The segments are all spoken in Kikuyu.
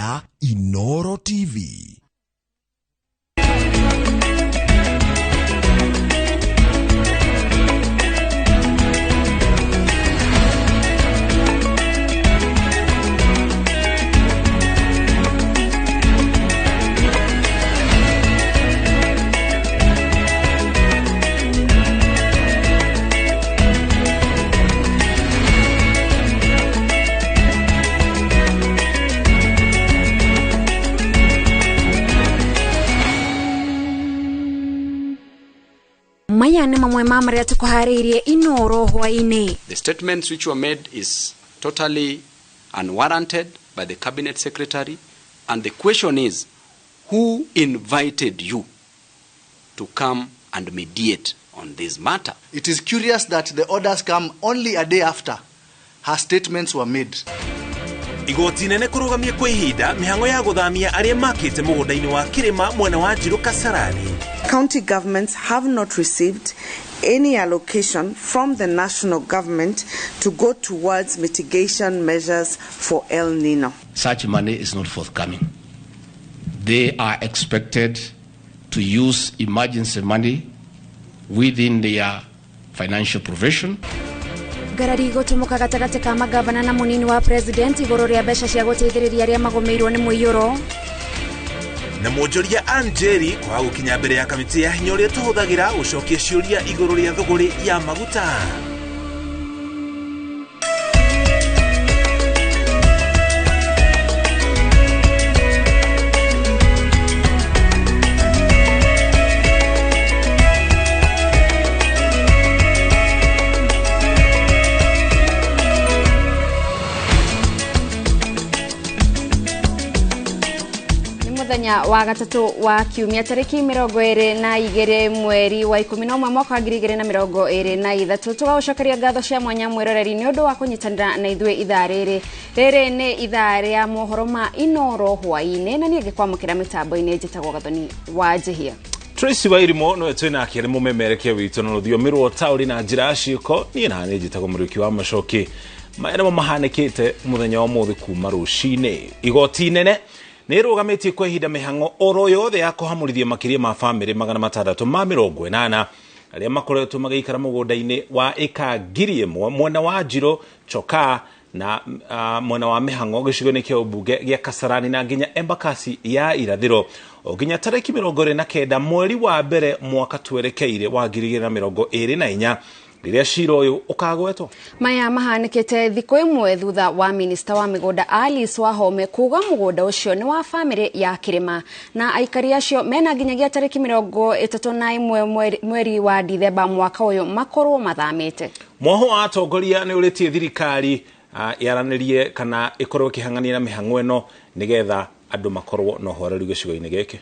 Ya Inoro TV. Maya nĩ mamwe ma marĩa tũkũharĩirie Inoro hwaĩ-inĩ. The statements which were made is totally unwarranted by the cabinet secretary, and the question is, who invited you to come and mediate on this matter? It is curious that the orders come only a day after her statements were made. Igoti nene kũrũgamia kwa ihinda mĩhang'o ya gũthamia arĩa makĩte mũgũnda-inĩ wa Kĩrĩma mwena wa Njirũ Kasarani. County governments have not received any allocation from the national government to go towards mitigation measures for El Nino. Such money is not forthcoming. They are expected to use emergency money within their financial provision. Ngarari gũtumũka gatagatĩ ka magavana na mũnini wa president igũrũ rĩa mbeca cia gũteithĩrĩria arĩa magũmĩirwo nĩ mũiyũro. Na mwonjoria Anjeri kwaga gũkinya mbere ya kamĩtĩ ya hinya ũrĩa tũhũthagĩra gũcokia ciũria igũrũ rĩa thũgũrĩ ya maguta. Mũthenya wa gatatũ wa kiumia tarĩki 22 mweri wa 11 mwaka wa 2023 tũgagũcokeria ngatho cia mwanya mwĩroreri nĩ ũndũ wa kũnyitanĩra na ithuĩ ithaa rĩrĩ. Rĩrĩ nĩ ithaa rĩa mohoro ma Inoro hwaĩ-inĩ na niĩ ngĩkwamũkĩra mĩtambo-inĩ njĩtagwo Gathoni wa Njihia. Tracy Wairimo no twĩ nake nĩ mũmemerekia witũ na rũthiomi rwa ũtaũri na njĩra ya ciĩko. Niĩ na niĩ njĩtagwo Mũrĩki wa Macoki. Maya nĩmo mahanĩkĩte mũthenya wa ũmũthĩ kuma rũcinĩ. Igoti inene nĩ rũgamĩtie kwa ihinda mĩhang'o oro yothe ya kũhamũrithia makĩria ma bamĩrĩ 680 arĩa makoretwo magĩikara mũgũnda-inĩ wa ĩka 1000 mwena wa Njirũ Chokaa na mwena wa mĩhang'o gĩcigo-inĩ kĩa ũmbunge gĩa Kasarani na nginya Embakasi ya irathĩro o nginya tarĩki 29 mweri wa mbere mwaka twerekeire wa 2024 rĩrĩa cira ũyũ ũkagwetwo. Maya mahanĩkĩte thikũ ĩmwe thutha wa minista wa mĩgũnda Alice Wahome kuga mũgũnda ũcio nĩ wa bamĩrĩ ya Kĩrĩma na aikari acio mena nginyagia tarĩki 31 mweri wa Dithemba mwaka ũyũ makorwo mathamĩte. Mwoho wa atongoria nĩ ũrĩtie thirikari yaranĩrie kana ĩkorwo ĩkĩhang'ania na mĩhang'o ĩno nĩgetha andũ makorwo na ũhoreru gĩcigo-inĩ gĩkĩ.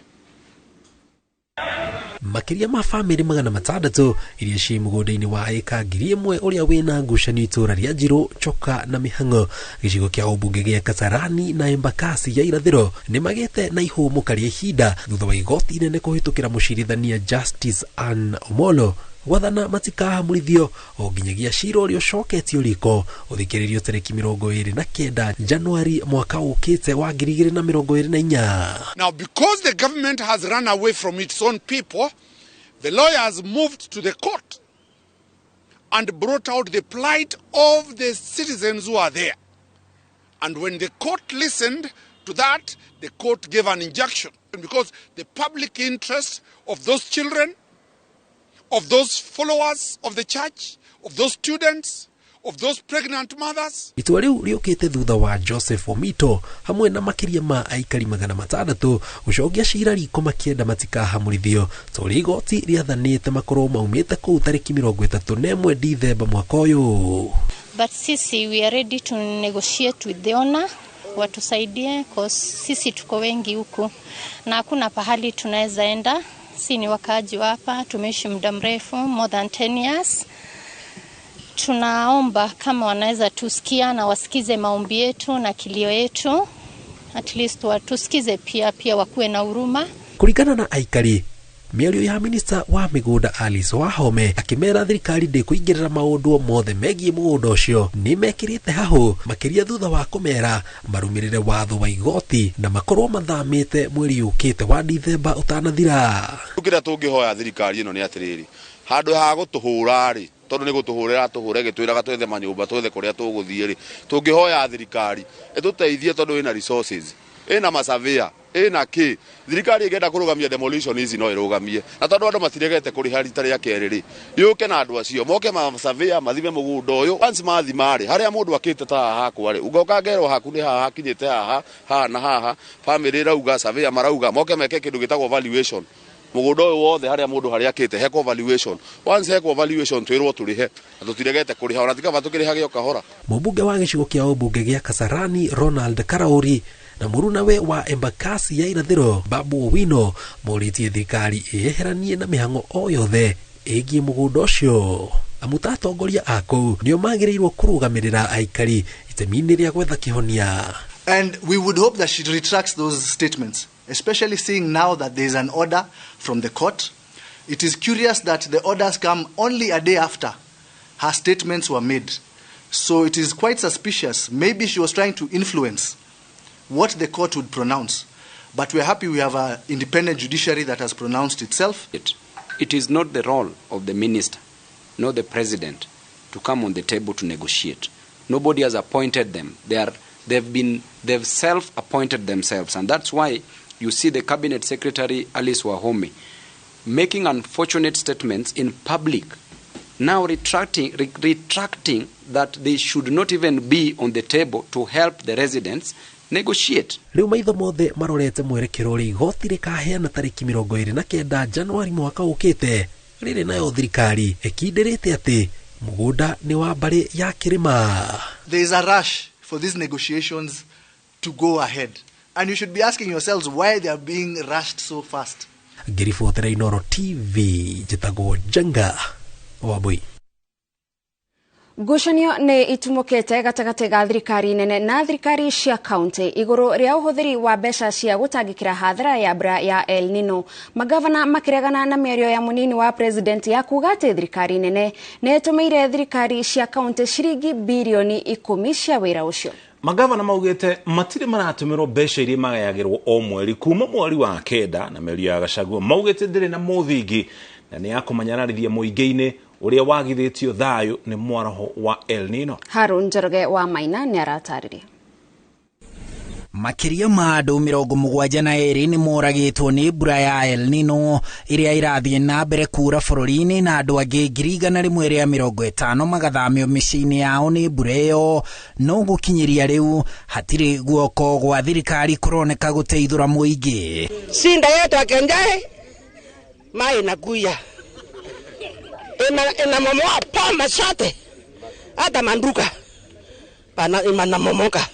Makĩria ma bamĩrĩ 600 iria ciĩ mũgũnda-inĩ wa ĩka 1000 ũrĩa wĩna ngucanio itũũra rĩa Njirũ Choka na mĩhang'o gĩcigo kĩa ũmbunge gĩa Kasarani na Embakasi ya irathĩro nĩ magĩte na ihũmũka rĩa ihinda thutha wa igoti inene kũhĩtũkĩra mũcirithania Justice Ann Omolo gwathana matikahamũrithio o nginyagia cira ũrĩa ũcoketio riko ũthikĩrĩrio tarĩki 29 Januari mwaka ũkĩte wa 2024. Now, because the government has run away from its own people, the lawyers moved to the court and brought out the plight of the citizens who are there. And when the court listened to that, the court gave an injunction, because the public interest of those children, of those followers of the church, of those students, of those pregnant mothers. Itua rĩu rĩũkĩte thutha wa Joseph Omito hamwe na makĩria ma aikari 600 gũcokia cira riko makĩenda matikahamũrithio tondũ igoti rĩathanĩte makorwo maumĩte kũu tarĩki 31 Dithemba mwaka ũyũ. But sisi we are ready to negotiate with the owner watusaidie, cause sisi tuko wengi huku na hakuna pahali tunaweza enda. Si ni wakaaji wa hapa, tumeishi muda mrefu, more than 10 years. Tunaomba kama wanaweza tusikia na wasikize maombi yetu na kilio yetu, at least watusikize pia wakuwe na huruma. Kuringana na aikari Mĩario ya minista wa mĩgũnda Alice Wahome akĩmera thirikari ndĩkũingĩrĩra maũndũ mothe megiĩ mũgũnda ũcio nĩ mekĩrĩte hahũ, makĩria thutha wa kũmera marũmĩrĩre watho wa igoti na makorwo mathamĩte mweri ũkĩte wa Dithemba ũtanathira. Kĩrĩa tũngĩhoya thirikari ĩno nĩ atĩrĩrĩ, handũ ha gũtũhũra rĩ, tondũ nĩ gũtũhũrĩra tũhũre gĩtwĩraga twethe manyũmba twethe kũrĩa tũgũthiĩ rĩ, tũngĩhoya thirikari ĩtũteithie tondũ ĩna resources, ĩna masavia, ĩna kĩ. Thirikari ĩngĩenda kũrũgamia demolition ici no ĩrũgamie, na tondũ andũ matiregete kũrĩha rita rĩa kerĩ rĩ, yũke na andũ acio moke masavia mathime mũgũnda ũyũ. Once mathima rĩ, harĩa mũndũ akĩte ta haha hakwa rĩ, ũgoka ngerwo haku nĩ haha hakinyĩte haha haha na haha, family ĩrauga, surveyor marauga, moke meke kĩndũ gĩtagwo valuation. Mũgũnda ũyũ wothe harĩa mũndũ harĩa akĩte hekwo valuation. Once hekwo valuation twĩrwo tũrĩhe, na tũtiregete kũrĩha, ona tikaba tũkĩrĩhage o kahora. Mũmbunge wa gĩcigo kĩa ũmbunge gĩa Kasarani Ronald Karauri na mũrunawe wa Embakasi ya Irathĩro Babu Owino morĩtie thirikari ĩyeheranie na mĩhang'o o yothe ĩgiĩ mũgũnda ũcio, amu ta atongoria a kũu nĩo magĩrĩirwo kũrũgamĩrĩra aikari itemi-inĩ rĩa gwetha kĩhonia. And we would hope that she retracts those statements, especially seeing now that there is an order from the court. It is curious that the orders come only a day after her statements were made. So it is quite suspicious. Maybe she was trying to influence what the court would pronounce. But we're happy we have an independent judiciary that has pronounced itself. It is not the role of the minister, nor the president, to come on the table to negotiate. Nobody has appointed them. They've self-appointed themselves, and that's why you see the cabinet secretary Alice Wahome making unfortunate statements in public, now retracting that they should not even be on the table to help the residents negotiate. Rĩu maitho mothe marorete mwerekero ũrĩa igoti rĩkaheana tarĩki 29 Januari mwaka ũkĩte, rĩrĩ nayo thirikari ĩkindĩrĩte atĩ mũgũnda nĩ wa mbarĩ ya Kĩrĩma. There is a rush for these negotiations to go ahead, and you should be asking yourselves why they are being rushed so fast. Ngĩribotera Inooro TV, njĩtagwo Njenga Wambui. Ngucanio nĩ itumũkĩte gatagatĩ ga thirikari nene na thirikari cia kaunti igũrũ rĩa ũhũthĩri wa mbeca cia gũtangĩkĩra hathara ya mbura ya El Nino. Magavana makĩregana na mĩario ya mũnini wa president ya kuga atĩ thirikari nene nĩ ĩtũmĩire thirikari cia kaunti ciringi birioni 10 cia wĩra ũcio. Magavana maugĩte matirĩ maratũmĩrwo mbeca iria magayagĩrwo o mweri kuma mweri wa 9 na mĩario ya Gachagua maugĩte ndĩrĩ na mũthingi na nĩ ya kũmanyararithia mũingĩ-inĩ ũrĩa wagithĩtio thayũ nĩ mwaraho wa El Nino. Harun Njoroge wa Maina nĩ aratarĩria. Makĩria ma andũ 72 nĩ moragĩtwo nĩ mbura ya El Nino ĩrĩa ĩrathiĩ na mbere kura bũrũri-inĩ, na andũ angĩ 150 magathamio mĩciĩ-inĩ yao nĩ mbura ĩyo. No gũkinyĩria rĩu hatirĩ guoko gwa thirikari kũroneka gũteithũra mũingĩ. Sinda yetu akenjae mai nakuya inamomoa poma sote, hata manduka inamomoka.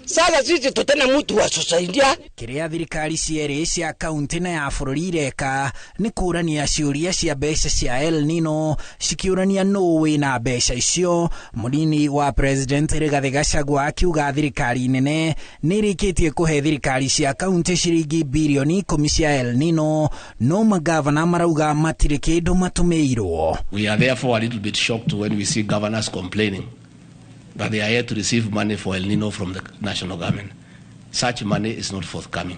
Sasa sisi tutena mtu wa tusaidia. Kĩrĩa thirikari cierĩ cia kaunti na ya bũrũri ireka nĩ kũrania ciũria cia mbeca cia El Nino, cikĩũrania nũ wĩna mbeca icio. Mũnini wa president Rigathĩ Gachagua akiuga thirikari nene nĩ ĩrĩkĩtie kũhe thirikari cia kaunti ciringi birioni 10 cia El Nino, no magavana marauga matirĩ kĩndũ matũmĩirwo. We are therefore a little bit shocked when we see governors complaining that they are here to receive money for El Nino from the national government. Such money is not forthcoming.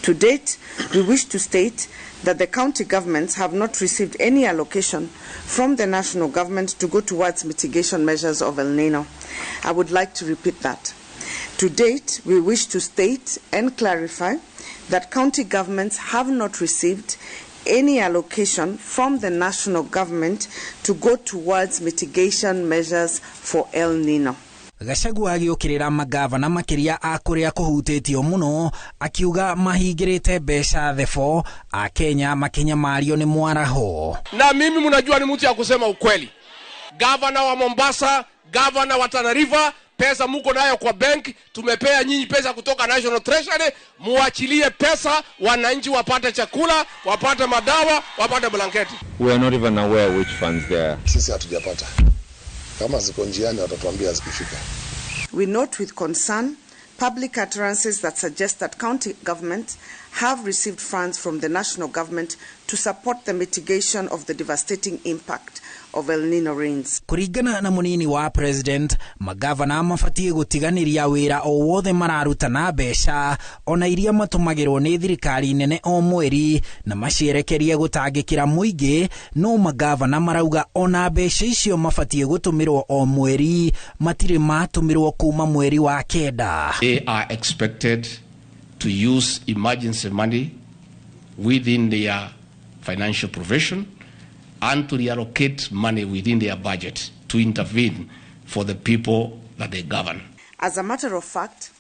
To date, we wish to state that the county governments have not received any allocation from the national government to go towards mitigation measures of El Nino. I would like to repeat that. To date, we wish to state and clarify that county governments have not received any allocation from the national government to go towards mitigation measures for El Nino. Gachagua agĩũkĩrĩra magavana makĩria a kũrĩa kũhutĩtio mũno, akiuga mahingĩrĩte mbeca thebo a Kenya makĩnyamario nĩ mwaraho. Na mimi mnajua ni mtu ya kusema ukweli. Gavana wa Mombasa, gavana wa Tana River, pesa muko nayo kwa bank, tumepea nyinyi pesa kutoka National Treasury, muachilie pesa wananchi wapate chakula, wapate madawa, wapate blanketi. We are not even aware which funds they are. Sisi hatujapata. Kama ziko njiani watatuambia zikifika. We note with concern public utterances that suggest that county governments have received funds from the national government to support the mitigation of the devastating impact of El Nino rains. Kũringana na mũnini wa president, magavana mabatiĩ gũtiganĩria wĩra o wothe mararuta na mbeca ona iria matũmagĩrwo nĩ thirikari nene o mweri na macierekerie gũtangĩkĩra mũingĩ. No magavana marauga ona mbeca icio mabatiĩ gũtũmĩrwo o mweri matirĩ matũmĩrwo kuma mweri wa 9. They are expected to use emergency money within their financial provision and to reallocate money within their budget to intervene for the people that they govern. As a matter of fact,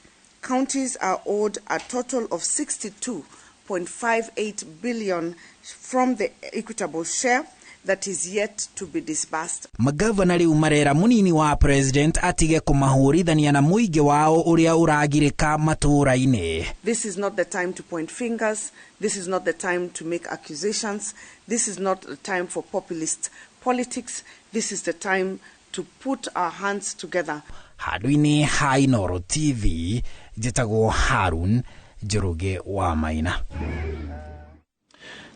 counties are owed a total of 62.58 billion from the equitable share that is yet to be disbursed. Magavana rĩu marera mũnini wa president atige kũmahũrithania na mũingĩ wao ũrĩa ũragirĩka matũũra-inĩ. This is not the time to point fingers. This is not the time to make accusations. This is not the time for populist politics. This is the time to put our hands together. Handũ-inĩ ha Inooro TV, njĩtagwo Harun Njoroge wa Maina.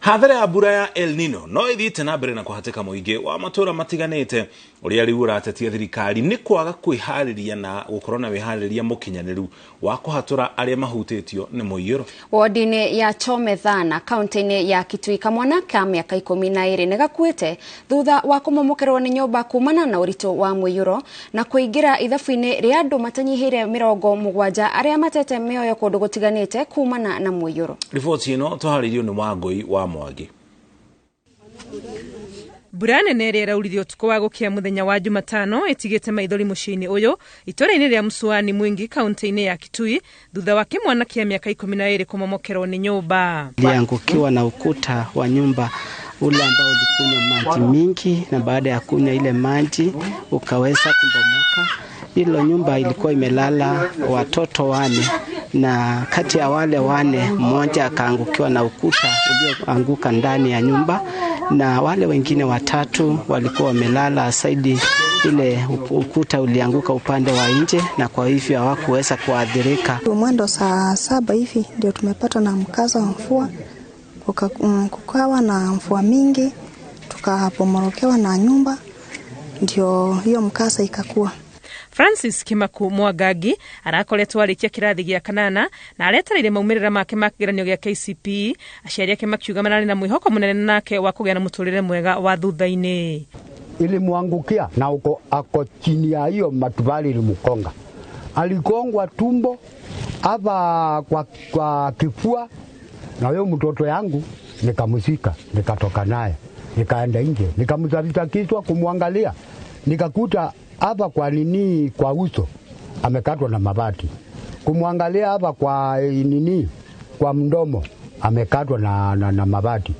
Hathara ya mbura ya El Nino no ĩthiĩte na mbere na kũhatĩka mũingĩ wa matũũra matiganĩte ũrĩa rĩu ũratetia thirikari nĩ kwaga kwĩharĩria na gũkorwo na wĩharĩria mũkinyanĩru wa kũhatũra arĩa mahutĩtio nĩ mũiyũro. Wodi-inĩ ya Chomethana kaunti-inĩ ya Kitui, kamwana ka mĩaka 12 nĩ gakuĩte thutha wa kũmomokerwo nĩ nyũmba kumana na ũritũ wa mũiyũro na kũingĩra ithabu-inĩ rĩa andũ matanyihĩire 70 arĩa matete mĩoyo kũndũ gũtiganĩte kumana na mũiyũro. Riboti ĩno tũharĩirio nĩ Wangũi wa Mwangi. Mbura nene ĩrĩa ĩraurire ũtukũ wa gũkĩa mũthenya wa Jumatano ĩtigĩte maithori mũciĩ-inĩ ũyũ itũũra-inĩ rĩa Msuani Mwingi kaunti-inĩ ya Kitui thutha wa kĩmwana kĩa mĩaka 12 kũmomokerwo nĩ nyũmba. Iliangukiwa na ukuta wa nyumba ule ambao ulikunywa maji mingi, na baada ya kunywa ile maji ukaweza kubomoka. Hilo nyumba ilikuwa imelala watoto 4, na kati ya wale 4 mmoja akaangukiwa na ukuta ulioanguka ndani ya nyumba, na wale wengine 3 walikuwa wamelala saidi ile ukuta ulianguka upande wa nje, na kwa hivyo hawakuweza kuathirika. Mwendo saa 7 hivi ndio tumepata na mkaza wa mvua, kukawa na mvua mingi, tukapomorokewa na nyumba, ndio hiyo mkasa ikakua. Francis Kimaku Mwagagi arakoretwo arĩkia kĩrathi gĩa kanana na aretereire maumĩrĩra make ma kĩgeranio gĩa KCPE. Aciari ake makiuga mararĩ na mwĩhoko mũnene nake wa kũgĩa na mũtũrĩre mwega wa thutha-inĩ. Ilimwangukia na uko ako chini ya hiyo matubali ilimkonga. Alikongwa tumbo hapa kwa kifua, na huyo mtoto yangu nikamshika, nikatoka naye, nikaenda nje, nikamsafisha kichwa kumwangalia, nikakuta hapa kwa nini kwa uso amekatwa na mabati, kumwangalia hapa kwa nini kwa mdomo amekatwa na mabati.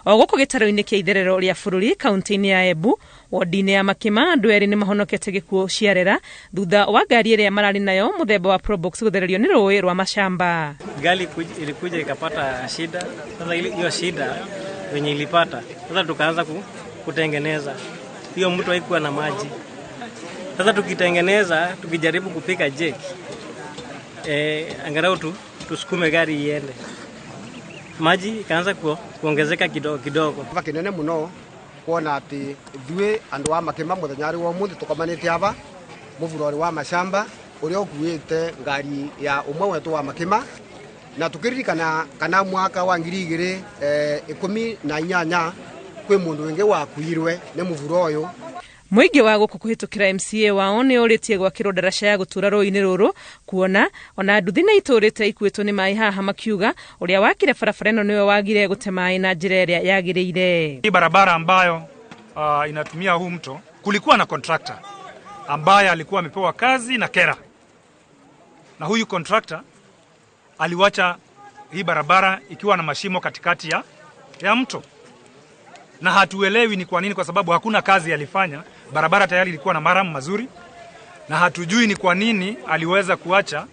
O gũkũ gĩtarũ-inĩ kĩa itherero rĩa bũrũri kaunti-inĩ ya Embu wodi-inĩ ya Makima andũ erĩ nĩ mahonokete gĩkuũ ciarera thutha wa ngari ĩrĩa mararĩ nayo mũthemba wa Probox gũthererio nĩ rũĩ rwa Mashamba. Gari ilikuja ikapata shida. Sasa hiyo shida wenye ilipata, sasa tukaanza kutengeneza. Hiyo mtu haikuwa na maji. Sasa tukitengeneza, tukijaribu kupika jeki, angalau tusukume gari iende. Maji ikaanza kuongezeka kidogo kidogo. Kinene muno kuona ati ithuĩ andũ a Makima mũthenya wa ũmũthĩ tũkomanĩte aba mũburo wa Mashamba ũrĩa ũkuĩte ngari ya ũmwe wetu wa Makima, na tukĩririkana kana mwaka wa 2018 kwĩ mũndũ ũngĩ wakuirwe nĩ mũburo ũyũ. Mũingĩ wa gũkũ kũhĩtũkĩra MCA wao nĩ ũrĩtie gwakĩrwo ndaraca ya gũtũra rũĩ-inĩ rũrũ kuona ona nduthi nĩ itũrĩte ikuĩtwo nĩ maĩ haha, makiuga ũrĩa wakire barabara ĩno nĩwe wagire gũte maĩ na njĩra ĩrĩa yagĩrĩire. Hii barabara ambayo inatumia huu mto, kulikuwa na contractor ambaye alikuwa amepewa kazi na KERA, na huyu contractor aliwacha hii barabara ikiwa na mashimo katikati ya mto, na hatuelewi ni kwa nini, kwa sababu hakuna kazi alifanya. Barabara tayari ilikuwa na maramu mazuri, na hatujui ni kwa nini aliweza kuacha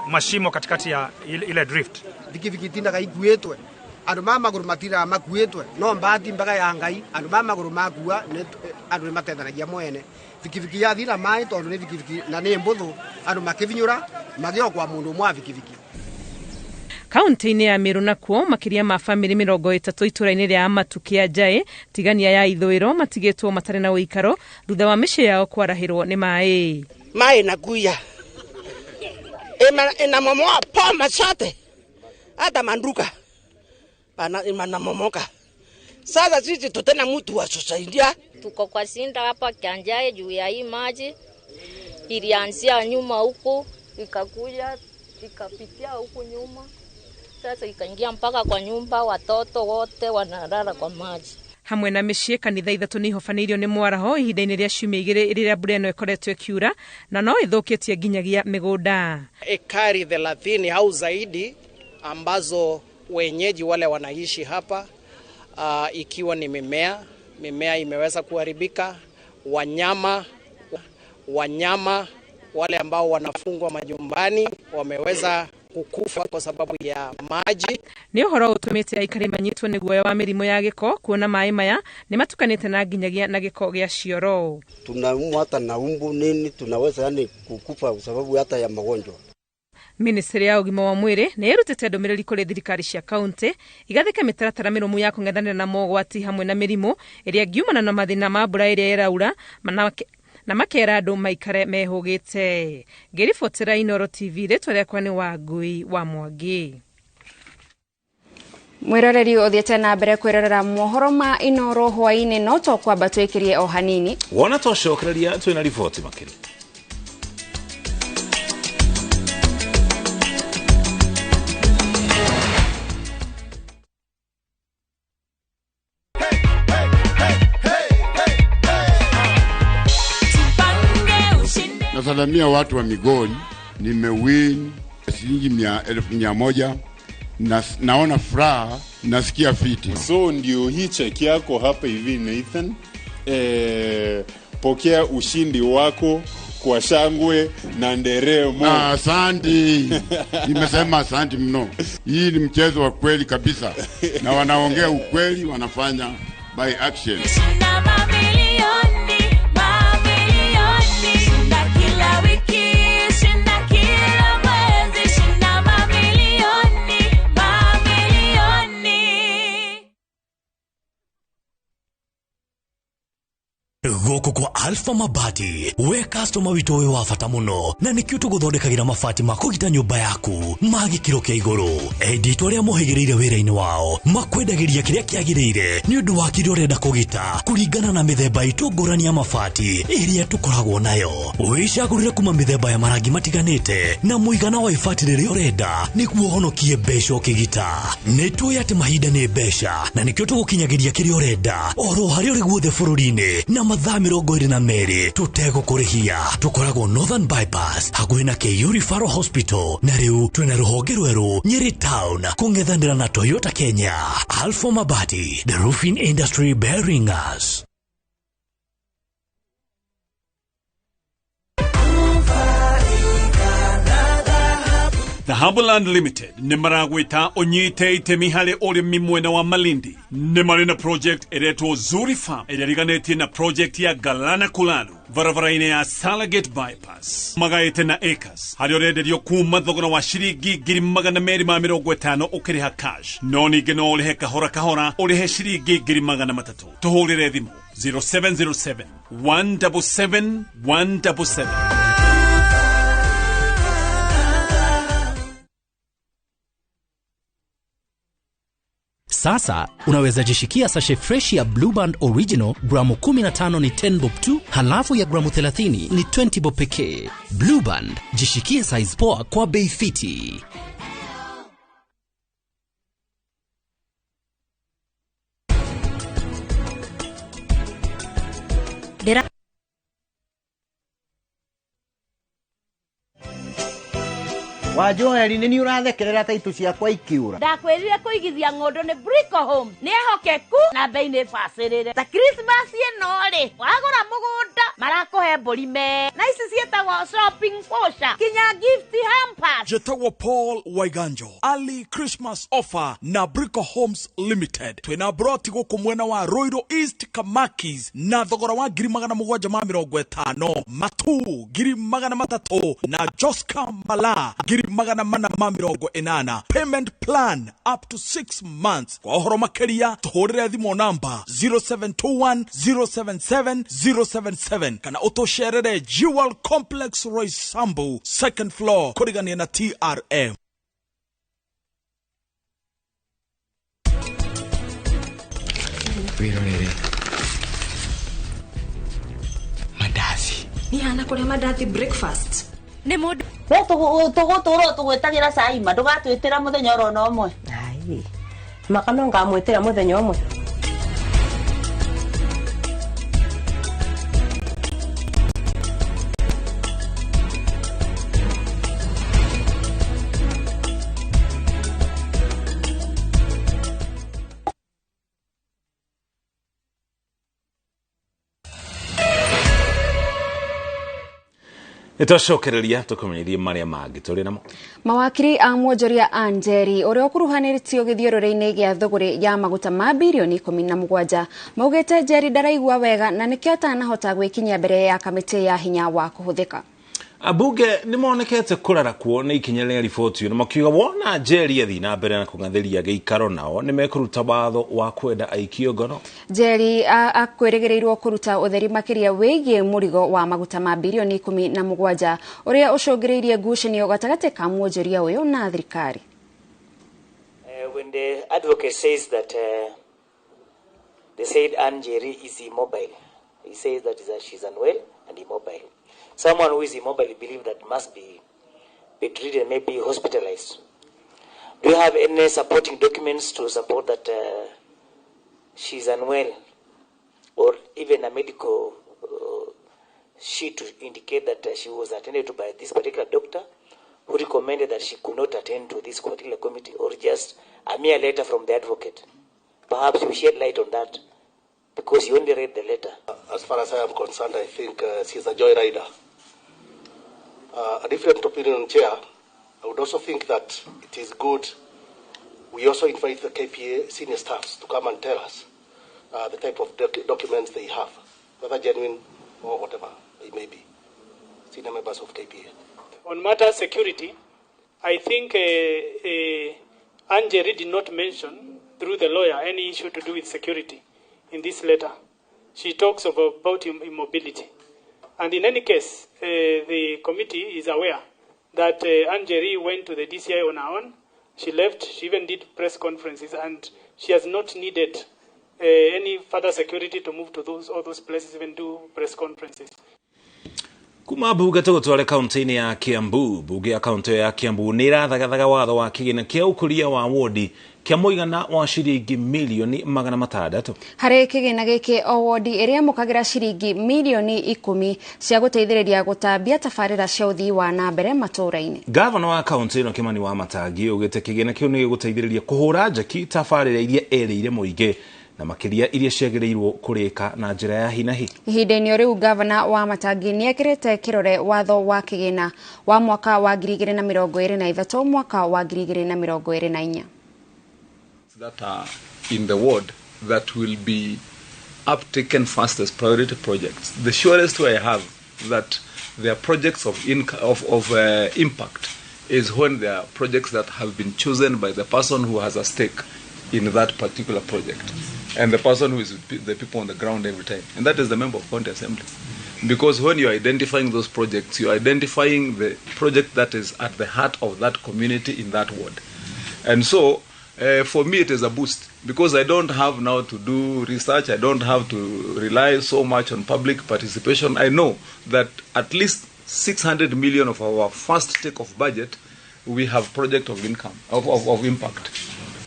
mashimo katikati ya ile drift. Vikiviki tindaga ikuĩtwe Andu ma maguru matira makuitwe no mbati mbaga ya Ngai andu ma maguru makua andu ni matethanagia mwene bikibiki yathira mai tondu ni bikibiki na ni mbuthu andu makivinyura magio kwa mundu mwa bikibiki. Kaunti-inĩ ya Meru nakuo makĩria ma bamĩrĩ 30 itũra-inĩ rĩa Amatu Kĩa Tigania ya ithũĩro matigĩtwo matarĩ na ũikaro thutha wa mĩciĩ yao kwarahĩrwo nĩ maĩ. Maĩ nakuya inamomoa poma zote hata manduka pana inamomoka. Sasa sisi tutena mtu wa kusaidia. Tuko kwa sinda hapa Kianjae juu ya hii maji ilianzia nyuma huku ikakuja ikapitia huku nyuma, sasa ikaingia mpaka kwa nyumba, watoto wote wanalala kwa maji. Hamwe na mĩciĩ kanitha 3 nĩ ihobanĩirio nĩ mwaraho ihinda-inĩ rĩa ciumia 2 rĩrĩa mbura ĩno ĩkoretwo ĩkiura na no ĩthũkĩtie nginyagia mĩgũnda. Ekari 30 au zaidi ambazo wenyeji wale wanaishi hapa, ikiwa ni mimea imeweza kuharibika, wanyama wale ambao wanafungwa majumbani wameweza kukufa kwa sababu ya maji. Ni ũhoro ũtũmĩte aikari manyitwo nĩ guoya wa mĩrimũ ya gĩko kuona maĩ maya nĩ matukanĩte na nginyagia na gĩko gĩa cioro. Tunaumwa hata na umbu nini, tunaweza yani kukufa kwa sababu hata ya magonjwa. Ministry ya ũgima wa mwĩrĩ nĩ ĩrutĩte ndũmĩrĩri kũrĩ thirikari cia kaunti igathĩke mĩtaratara mĩrũmu ya kũng'ethanĩra na mogwati hamwe na mĩrimũ ĩrĩa ĩngiumana na mathĩna ma mbura ĩrĩa ĩraura na makera andũ maikare mehũgĩte. Ngĩribotera Inooro TV, rĩtwa rĩakwa nĩ Wangui wa Mwangi. Mwiroreri uthiete na mbere kwirorera mohoro ma Inooro hwaini, no to kwamba twikirie o hanini wona twacokereria twina riboti makiri. Nasalamia watu wa Migori, nimewin shilingi 1,100 na naona furaha, nasikia fiti. So ndio hii cheki yako hapa hivi Nathan, pokea ushindi wako kwa shangwe na nderemo. Asante. Nimesema asante mno. Hii ni mchezo wa kweli kabisa na wanaongea ukweli, wanafanya by action. Gũkũ kwa Alpha Mabati, we customer witũ wĩ wa bata mũno na nĩkĩo tũgũthondekagĩra mabati ma kũgita nyũmba yaku ma gĩkĩro kĩa igũrũ. Endia arĩa mohĩgĩrĩire wĩra-inĩ wao makwendagĩria kĩrĩa kĩagĩrĩire nĩ ũndũ wa kĩrĩa ũrenda kũgita kũringana na mĩthemba itũ ngũrani ya mabati ĩrĩa tũkoragwo nayo. Wĩcagũrĩre kuma mĩthemba ya marangi matiganĩte na mũigana wa ibati rĩrĩa ũrenda nĩguo ũhonokie mbeca ũkĩgita. Nĩ tũĩ atĩ mahinda nĩ mbeca na nĩkĩo tũgũkinyagĩria kĩrĩa ũrenda oro harĩa ũrĩ guothe bũrũri-inĩ na mathaa 22 tũtegũkũrĩhia. Tũkoragwo Northern Bypass hakuhĩ na KU Referral Hospital na rĩu twĩna rũhonge rwerũ Nyeri Town kũng'ethanĩra na Toyota Kenya. Alpha Mabati, the roofing industry bearing us. Dhahabu Land Limited nĩ maragwĩta ũnyite itemi harĩ ũrĩmi mwena wa Malindi. Nĩ marĩ na project ĩretwo Zuri Farm ĩrĩa ĩriganĩtie na project ya Galana Kulalu barabara-inĩ ya Salagate Bypass. Magaĩte na acres harĩa ũrenderio kuma thogora wa ciringi 250,000 ũkĩrĩha cash, no ningĩ no ũrĩhe kahora kahora ũrĩhe ciringi 300,000. Tũhũrĩre thimũ 0707 177 177. Sasa unaweza jishikia sachet fresh ya Blue Band Original gramu 15 ni 10 bob tu, halafu ya gramu 30 ni 20 bob pekee. Blue Band, jishikie size poa kwa bei fiti. Wa Joeli nĩ niĩ ũrathekerera ta itũ ciakwa ikiũra. Ndakwĩrire kũigithia ng'ũndũ nĩ Brico Homes. Nĩ ehokeku na bei nĩ bacĩrĩre. Ta Christmas ĩno rĩ, wagũra mũgũnda marakũhe mbũri me. Na ici ciĩtagwo shopping voucher kinya gift hampers. Njĩtagwo Paul Waiganjo. Early Christmas offer na Brico Homes Limited. Twĩna broti gũkũ mwena wa Ruiru East Kamakis na thogora wa 750,000, Matu 300,000 na Joska Mala 480,000. Payment plan up to 6 months. Kwa ũhoro makĩria tũhũrĩre thimũ namba 0721 077 077 kana ũtũcerere Jewel Complex Roysambu second floor kũrigania na TRM. Wĩrorere mandazi. Niĩ hana kũrĩa mandathi breakfast. Nĩ mũndũ we tũgũtũrwo tũgwĩtagĩra cai ma ndũgatwĩtĩra mũthenya oro na ũmwe. Ai maka no ngamwĩtĩra mũthenya ũmwe. Nĩtwacokereria tũkũmenyithie marĩa mangĩ tũrĩ namo. Mawakiri a mwonjoria a Njeri ũrĩa ũkuruhanĩtio gĩthiũrũrĩ-inĩ gĩa thũgũrĩ ya maguta ma birioni 17 maugĩte Njeri ndaraigua wega na nĩkĩo atanahota gwĩkinyia mbere ya kamĩtĩ ya hinya wa kũhũthĩka. Ambunge nĩmonekete kũrarakwo nĩ ikinya rĩa riboti ĩyo na makiuga wona Njeri athiĩ na mbere na kũng'athĩria gĩikaro nao nĩmekũruta watho wa kwenda aikio ngono. Njeri akwĩrĩgĩrĩirwo kũruta ũtheri makĩria wĩgiĩ mũrigo wa maguta ma birioni 17 ũrĩa ũcũngĩrĩirie ngucanio gatagatĩ ka mwonjoria ũyũ na thirikari. When the advocate says that they said Ann Njeri is immobile, he says that she's unwell and immobile. Someone who is immobile believe that must be treated, maybe hospitalized. Do you have any supporting documents to support that she's unwell, or even a medical sheet to indicate that she was attended to by this particular doctor who recommended that she could not attend to this particular committee, or just a mere letter from the advocate? Perhaps you shed light on that, because you only read the letter. As far as I am concerned, I think she's a joyrider. A different opinion, Chair. I would also think that it is good we also invite the KPA senior staffs to come and tell us the type of documents they have, whether genuine or whatever they may be, senior members of KPA. On matter security, I think Njeri did not mention through the lawyer any issue to do with security in this letter. She talks about immobility. And in any case, the committee is aware that Njeri went to the DCI on her own. She left, she even did press conferences, and she has not needed any further security to move to those all those places, even do press conferences. Kuma bunge tũgũtware kaunti-inĩ ya Kiambu. Bunge ya kaunti ya Kiambu nĩ ĩrathagathaga watho wa kĩgĩna kĩa ũkũria wa wodi kĩa mũigana wa ciringi milioni 600. Harĩ kĩgĩna gĩkĩ o wodi ĩrĩa ĩmũkagĩra ciringi milioni 10 cia gũteithĩrĩria gũtambia tabarĩra cia ũthii wa na mbere matũũra-inĩ. Gavana wa kaunti ĩno Kimani wa Matangi augĩte kĩgĩna kĩu nĩ gĩgũteithĩrĩria kũhũra njeki tabarĩra iria erĩire mũingĩ na makĩria iria ciagĩrĩirwo kũrĩka na njĩra ya hinahi. Ihinda-inĩ rĩu gavana wa Matangi nĩekĩrĩte kĩrore watho wa kĩgĩna wa mwaka wa 2023 mwaka wa 2024. That are in the ward that will be uptaken first as priority projects. The surest way I have that there are projects of impact is when there are projects that have been chosen by the person who has a stake in that particular project, and the person who is with the people on the ground every time, and that is the member of county assembly. Because when you are identifying those projects, you are identifying the project that is at the heart of that community in that ward. And so for me it is a boost, because I don't have now to do research, I don't have to rely so much on public participation. I know that at least 600 million of our first take-off budget, we have project of income, of impact.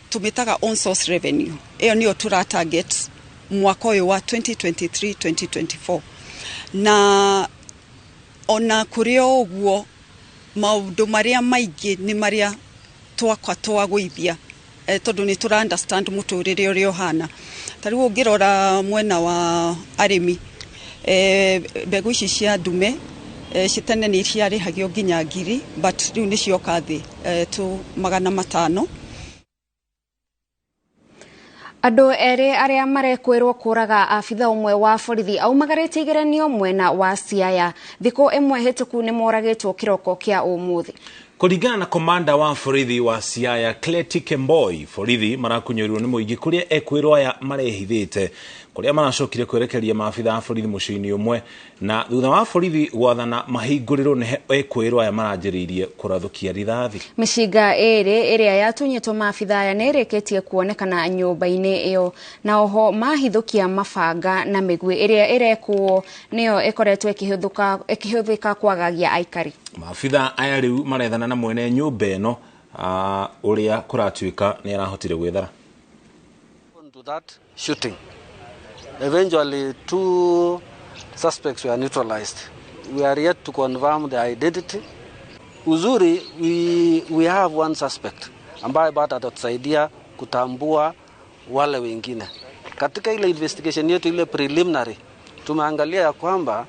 Tumetaga on source revenue iyo niyo tura target mwaka uyu wa 2023 2024 na ona kuri uguo Maũndũ marĩa maingĩ nĩ marĩa twakwa twagũithia tondũ nĩ tũra understand mũtũrĩre ũrĩa ũhana. Ta rĩu ũngĩrora mwena wa arĩmi, mbegũ ici cia ndume citene nĩ ciarĩhagio nginya 1,000, but rĩu nĩ cioka thĩ tu 500. Andũ erĩ arĩa marekwĩrwo kũraga abitha ũmwe wa borithi aumagarĩte igeranio mwena wa Siaya thikũ ĩmwe hĩtũku nĩ moragĩtwo kĩroko kĩa ũmũthĩ. Kũringana na komanda wa borithi wa Siaya Cleti Kemboi, borithi marakunyorirwo nĩ mũingĩ kũrĩa ekwĩrwo aya marehithĩte, kũrĩa maracokire kwerekeria maabitha a borithi mũciĩ-inĩ ũmwe, na thutha wa borithi gwathana mahingũrĩrwo nĩ ekwĩrwo aya maranjĩrĩirie kũrathũkia rithathi. Mĩcinga ĩrĩ ĩrĩa yatunyĩtwo maabitha aya nĩ ĩrĩkĩtie kuonekana nyũmba-inĩ ĩyo, na oho mahithũkia mabanga na mĩguĩ ĩrĩa ĩrekwo nĩyo ĩkoretwo ĩkĩhũthĩka kwagagia aikari. Maabitha aya rĩu marethana na mwene nyũmba ĩno ũrĩa kũratuĩka nĩ arahotire gwĩthara. To that shooting, eventually 2 suspects were neutralized. We are yet to confirm their identity. Uzuri, we have one suspect ambaye bado atatusaidia kutambua wale wengine. Katika ile investigation yetu ile preliminary, tumeangalia ya kwamba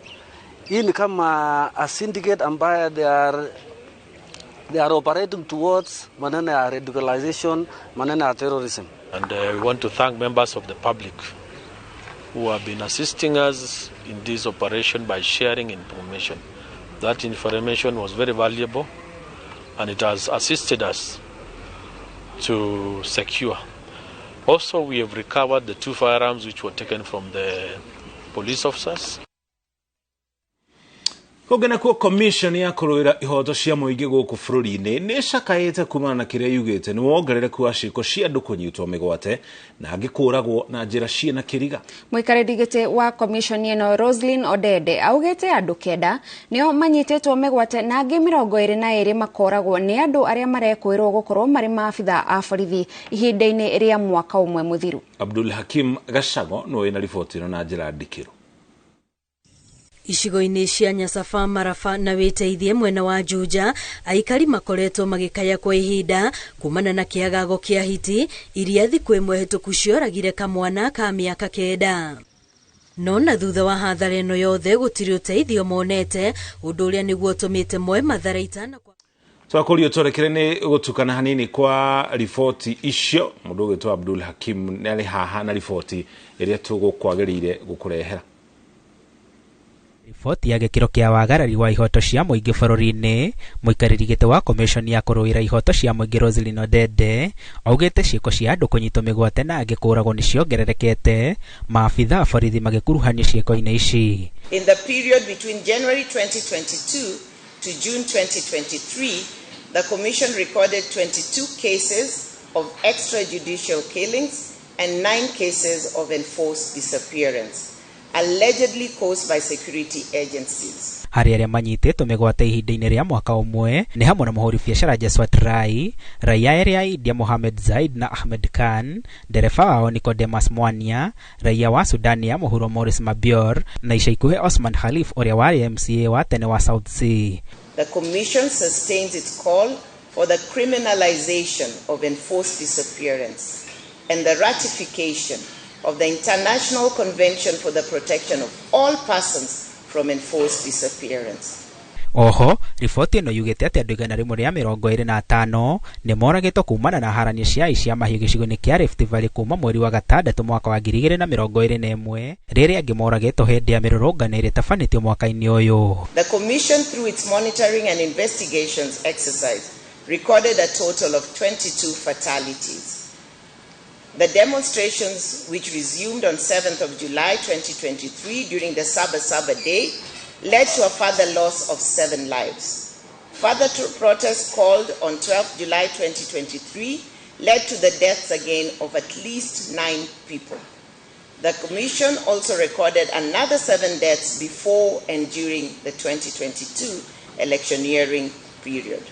hii ni kama a syndicate ambaye they are operating towards maneno ya radicalization, maneno ya terrorism. And we want to thank members of the public who have been assisting us in this operation by sharing information. That information was very valuable and it has assisted us to secure. Also, we have recovered the 2 firearms which were taken from the police officers. Kũngĩ kuo commission ya kũrũĩra ihoto cia mũingĩ gũkũ bũrũri-inĩ nĩ ĩcakaĩte kumana na kĩrĩa yugĩte nĩ wongerereku wa ciĩko cia andũ kũnyitwo mĩgwate na angĩ kũũragwo na njĩra ciĩna kĩriga. Mũikarĩri gĩtĩ wa commission ĩno Roslyn Odede augĩte andũ 9 nĩo manyitĩtwo mĩgwate na angĩ 22 makoragwo nĩ andũ arĩa marekwĩrwo gũkorwo marĩ maabitha a borithi ihinda-inĩ rĩa mwaka ũmwe mũthiru. Abdul Hakim Gacago nĩwe wĩna riboti ĩno na njĩra ndikĩru. Icigo-inĩ cia Nyasaba, Maraba na Wĩteithie mwena wa Juja, aikari makoretwo magĩkaya kwa ihinda kumana na kĩagago kĩa hiti iria thikũ ĩmwe hĩtũku cioragire kamwana ka mĩaka 9. No na thutha wa hathara ĩno yothe gũtirĩ ũteithio monete, ũndũ ũrĩa nĩguo ũtũmĩte moe matharaita na Twakũrio tũrekere nĩ gũtukana hanini kwa riboti icio. Mũndũ ũgwĩtwo Abdul Hakim nĩ arĩ haha na riboti ĩrĩa tũgũkwagĩrĩire gũkũrehera. Riboti ya gĩkĩro kĩa wagarari wa ihoto cia mũingĩ bũrũri-inĩ, mũikarĩri gĩtĩ wa commission ya kũrũĩra ihoto cia mũingĩ Roslyn Odede augĩte ciĩko cia andũ kũnyitwo mĩgwate na angĩ kũũragwo nĩ ciongererekete, maabitha a borithi magĩkuruhanio ciĩko-inĩ ici. In the period between January 2022 to June 2023, the commission recorded 22 cases of extrajudicial killings and 9 cases of enforced disappearance, allegedly caused by security agencies. Harĩ arĩa manyitĩtwo mĩgwate ihinda-inĩ rĩa mwaka ũmwe nĩ hamwe na mũhũri biacara Jeswat Rai, raia erĩ a India Mohammed Zaid na Ahmed Khan, ndereba wao Nicodemus Mwania, raia wa Sudan ya mũhuro Morris Mabior, na ica ikuhĩ Osman Khalif ũrĩa warĩ MCA wa tene wa South C. The commission sustains its call for the criminalization of enforced disappearance and the ratification of the International Convention for the Protection of All Persons from Enforced Disappearance. Oho, riboti ĩno yugĩte atĩ andũ 125 nĩ moragĩtwo kumana na haranio cia aici a mahiũ gĩcigo-inĩ kĩa Rift Valley kuma mweri wa gatandatũ mwaka wa 2021, rĩrĩa angĩ moragĩtwo hĩndĩ ya mĩrũrũngano ĩrĩa ĩtabanĩtio mwaka-inĩ ũyũ. The commission, through its monitoring and investigations exercise, recorded a total of 22 fatalities. The demonstrations, which resumed on 7th of July 2023 during the Saba Saba Day, led to a further loss of 7 lives. Further protests called on 12th July 2023 led to the deaths again of at least 9 people. The Commission also recorded another 7 deaths before and during the 2022 electioneering period.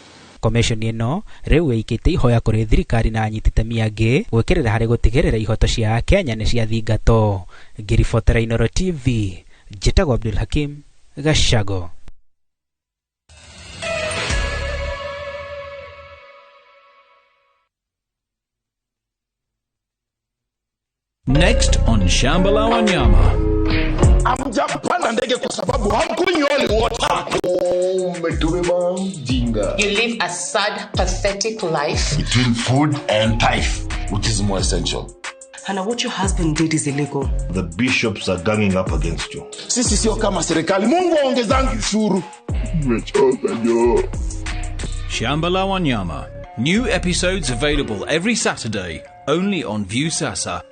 Commission ĩno rĩu ĩikĩtie ihoya kũrĩ thirikari na anyiti itemi angĩ gwĩkĩrĩra harĩ gũtigĩrĩra ihoto cia Akenya nĩ ciathingatwo. Ngĩribotera Inooro TV, njĩtagwo Abdul Hakim Gacago. Next on Shamba la Wanyama. Hamjapanda ndege kwa sababu hamkunywi holy water. Umetubeba mjinga. You live a sad, pathetic life. Between food and tithe, which is more essential? Hannah, what your husband did is illegal. The bishops are ganging up against you. Sisi sio kama serikali. Mungu aongezangi ushuru. Nimechoka jo. Shamba la Wanyama. New episodes available every Saturday, only on Viusasa.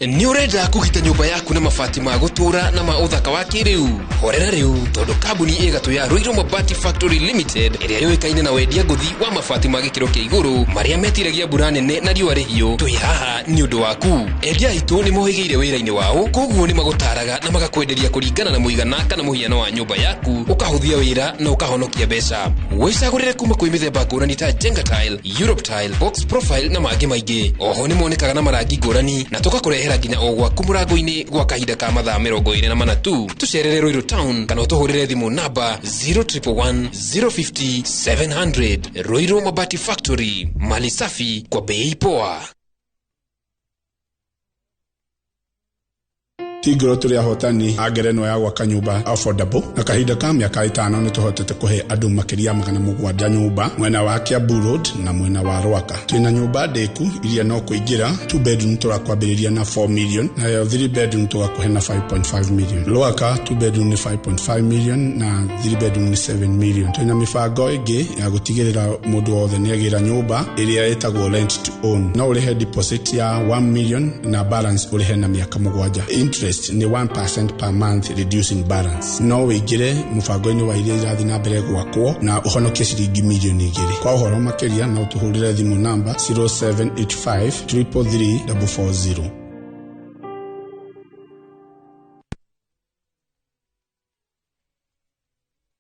Nĩ ũrenda kũgita nyũmba yaku na mabati ma gũtũũra na ma ũthaka wa kĩrĩu? Horera rĩu, tondũ kambuni ĩgatũ ya Ruiru Mabati Factory Limited ĩrĩa yũĩkaine na wendia ngũthi wa mabati ma gĩkĩro kĩa igũrũ marĩa metiragia mbura nene na riũa rĩhiũ, twĩ haha nĩ ũndũ waku. Endia aitũ nĩ mohĩgĩire wĩra-inĩ wao, koguo nĩ magũtaraga na magakwenderia kũringana na mũigana kana mũhiano wa nyũmba yaku, ũkahũthia wĩra na ũkahonokia mbeca. Wĩcagũrĩre kuma kwĩ mĩthemba ngũrani ta Jenga Tile, Europe Tile, Box Profile na mangĩ maingĩ. Oho nĩ monekaga na marangi ngũrani na tũgakũrehera nginya o gwaku mũrango-inĩ gwa kahinda ka mathaa 24 tu. Tũcerere Ruiru Town kana ũtũhũrĩre thimũ namba 0111 050 700. Ruiru Mabati Factory, mali safi kwa bei poa. Tigro tũrĩ ahotani a ngerenwa ya gwaka nyũmba affordable na kahinda ka mĩaka 5 nĩ tũhotete kũhe andũ makĩria 700 nyũmba mwena wa Kiambu Road na mwena wa Rwaka. Twĩna nyũmba ndĩku iria no kũingĩra 2 bedroom tũrakwambĩrĩria na 4 million nayo 3 bedroom tũgakũhe na 5.5 million. Rwaka 2 bedroom nĩ 5.5 million na 3 bedroom nĩ 7 million. Twĩna mĩbango ĩngĩ ya gũtigĩrĩra mũndũ wothe nĩagĩra nyũmba ĩrĩa ĩtagwo rent to own. No ũrĩhe deposit ya 1 million na balance ũrĩhe na mĩaka 7. Interest ni 1% per month reducing balance. No wĩingĩre mũbango-inĩ wa iria irathiĩ na mbere gwakwo na ũhonokie ciringi milioni 2. Kwa ũhoro makĩria no ũtũhũrĩre thimũ namba 0785 333 440.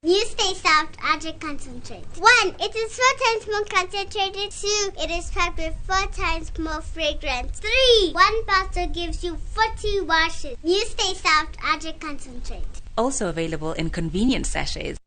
You stay soft, Adric concentrate. 1, it is 4 times more concentrated. 2, it is packed with 4 times more fragrance. 3, 1 bottle gives you 40 washes. You stay soft, Adric concentrate. Also available in convenient sachets.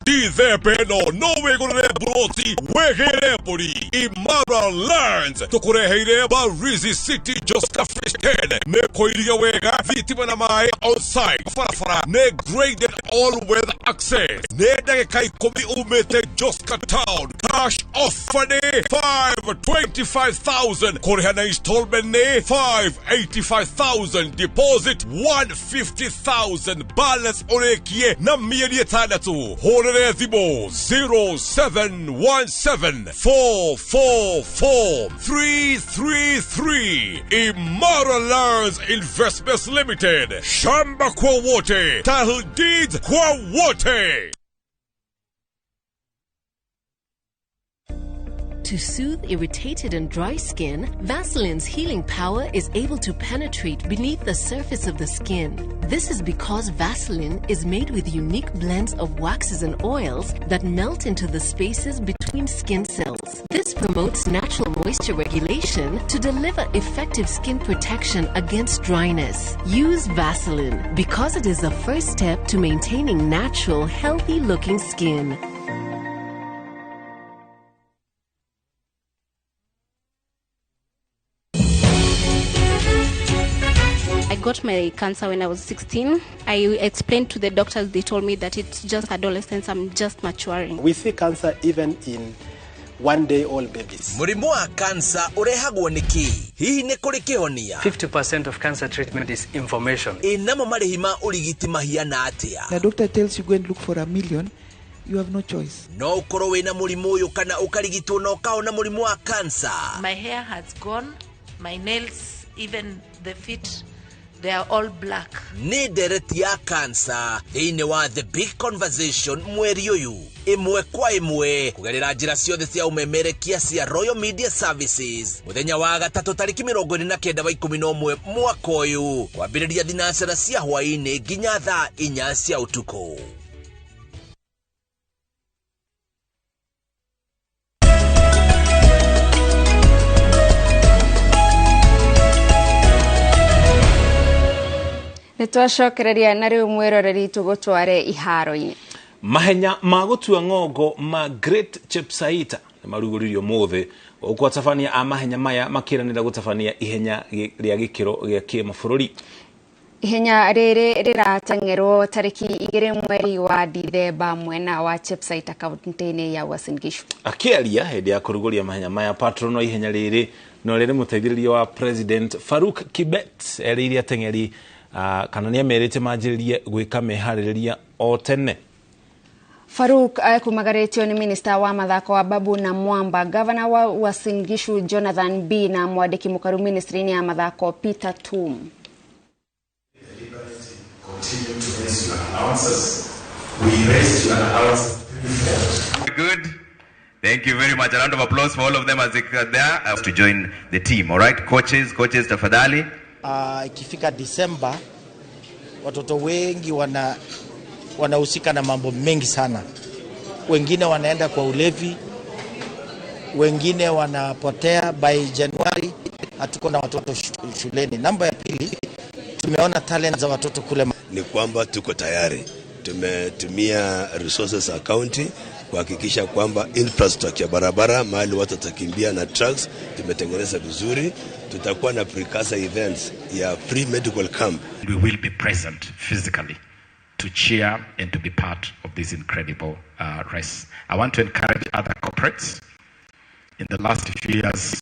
Dithembeno no wigurire buroti wigire mburi. Imara Lands tukureheire Barizi City Joska Fish Ken nĩ kũiria wega thitima na maĩ on site barabara nĩ graded all weather access nĩ ndagĩka 10 umĩte Joska Town. Cash offer nĩ 525,000 kũrĩha na installment nĩ 585,000 deposit 150,000 balance ũrĩkie na mĩeri 6. Hũrĩre thimũ 0717 444 333. Imara Lands Investments Limited. Shamba kwa wote, title deeds kwa wote. To soothe irritated and dry skin, Vaseline's healing power is able to penetrate beneath the surface of the skin. This is because Vaseline is made with unique blends of waxes and oils that melt into the spaces between skin cells. This promotes natural moisture regulation to deliver effective skin protection against dryness. Use Vaseline because it is the first step to maintaining natural, healthy-looking skin. I got my cancer when I was 16. I explained to the doctors, they told me that it's just adolescence, I'm just maturing. We see cancer even in one-day-old babies. Mũrimũ wa kansa ũrehagwo nĩ kĩ? Hihi nĩ kũrĩ kĩhonia? 50% of cancer treatment is information. Ĩ namo marĩhi ma ũrigiti mahiana atĩa? The doctor tells you go and look for $1 million. You have no choice. No ũkorwo wĩna mũrimũ ũyũ kana ũkarigitwo na ũkahona mũrimũ wa kansa. My hair has gone, my nails, even the feet, they are all black. Nĩ ndereti ya kansa thĩinĩ wa The Big Conversation mweri ũyũ ĩmwe kwa ĩmwe kũgerera njĩra ciothe cia ũmemerekia cia Royal Media Services mũthenya wa gatatũ tarĩki 29 wa 11 mwaka ũyũ kwambĩrĩria thinacara cia hwaĩ-inĩ nginya thaa 4 cia ũtukũ. Nĩ twacokereria na rĩu mwĩroreri tũgũtware iharo-inĩ. Mahenya ma gũtua ng'ongo ma Great Chepsaita nĩ marugũririo ũmũthĩ, gũkũ atabania a mahenya maya makĩranĩra gũtabania ihenya rĩa gĩkĩro gĩa kĩmabũrũri. Ihenya rĩrĩ rĩrateng'erwo tarĩki 2 mweri wa Dithemba mwena wa Chepsaita kaunti-inĩ ya Uasin Gishu. Akĩaria hĩndĩ ya kũrugũria mahenya maya, patron wa ihenya rĩrĩ no rĩrĩ mũteithĩrĩria wa President Faruk Kibet erĩire ateng'eri kana nĩamerĩte manjĩrĩrie gwĩka meharĩrĩria o tene. Faruk akumagarĩtio nĩ minista wa mathako wa Babu na Mwamba, gavana wa Uasin Gishu Jonathan B na mwandĩki mũkaru ministry-inĩ ya mathako Peter Tum. Continue to raise your allowances. We raised your allowance threefold. Good. Thank you very much. A round of applause for all of them as they are there to join the team. All right, coaches, tafadhali. Ikifika December, watoto wengi wanahusika na mambo mengi sana. Wengine wanaenda kwa ulevi, wengine wanapotea. By January hatuko na watoto shuleni. Namba ya pili, tumeona talent za watoto kule. Ni kwamba tuko tayari. Tumetumia resources za county kuhakikisha kwamba infrastructure ya barabara mahali watu watakimbia na trucks tumetengeneza vizuri. Tutakuwa na precursor events ya free medical camp. We will be present physically to cheer and to be part of this incredible race. I want to encourage other corporates. In the last few years,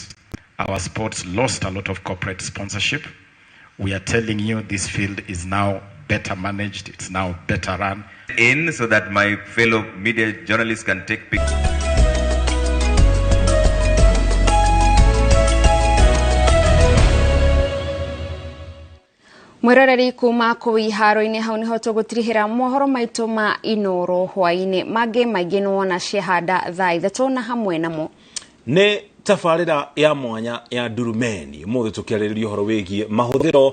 our sports lost a lot of corporate sponsorship. We are telling you this field is now better managed, it's now better run. In so that my fellow media journalists can take pictures. Mwiroreri kuma kũu iharo-inĩ hau nĩho tũgũtirihĩra mohoro maitũ ma Inoro hwaĩ-inĩ. Mangĩ maingĩ nĩwona ciahanda thaa 3 na hamwe namo nĩ tabarĩra ya mwanya ya Ndurumeni. Ũmũthĩ tũkĩarĩrĩria ũhoro wĩgiĩ mahũthĩro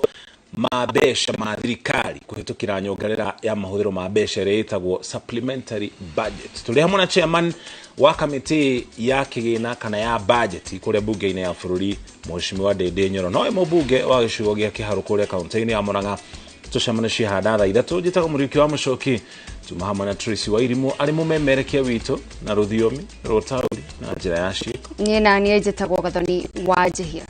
ma mbeca ma thirikari kũhĩtũkĩra nyongerera ya mahũthĩro ma mbeca ĩrĩa ĩtagwo supplementary budget. Tũrĩ hamwe na chairman wa kamĩtĩ ya kĩgĩna kana ya budget kũrĩa bunge-inĩ ya bũrũri Mheshimiwa Ndindi Nyoro, nowe mũmbunge wa gĩcigo gĩa Kĩharũ kũrĩa kaunti-inĩ ya Murang'a. Tũcemanie ciahanda thaa 3. Njĩtagwo Mũriũki wa Mũcoki, tuma hamwe na Tracy Wairimu arĩ mũmemerekia witũ na rũthiomi rwa ũtaũri na njĩra ya ciĩko. Niĩ na niĩ njĩtagwo Gathoni wa Njihia.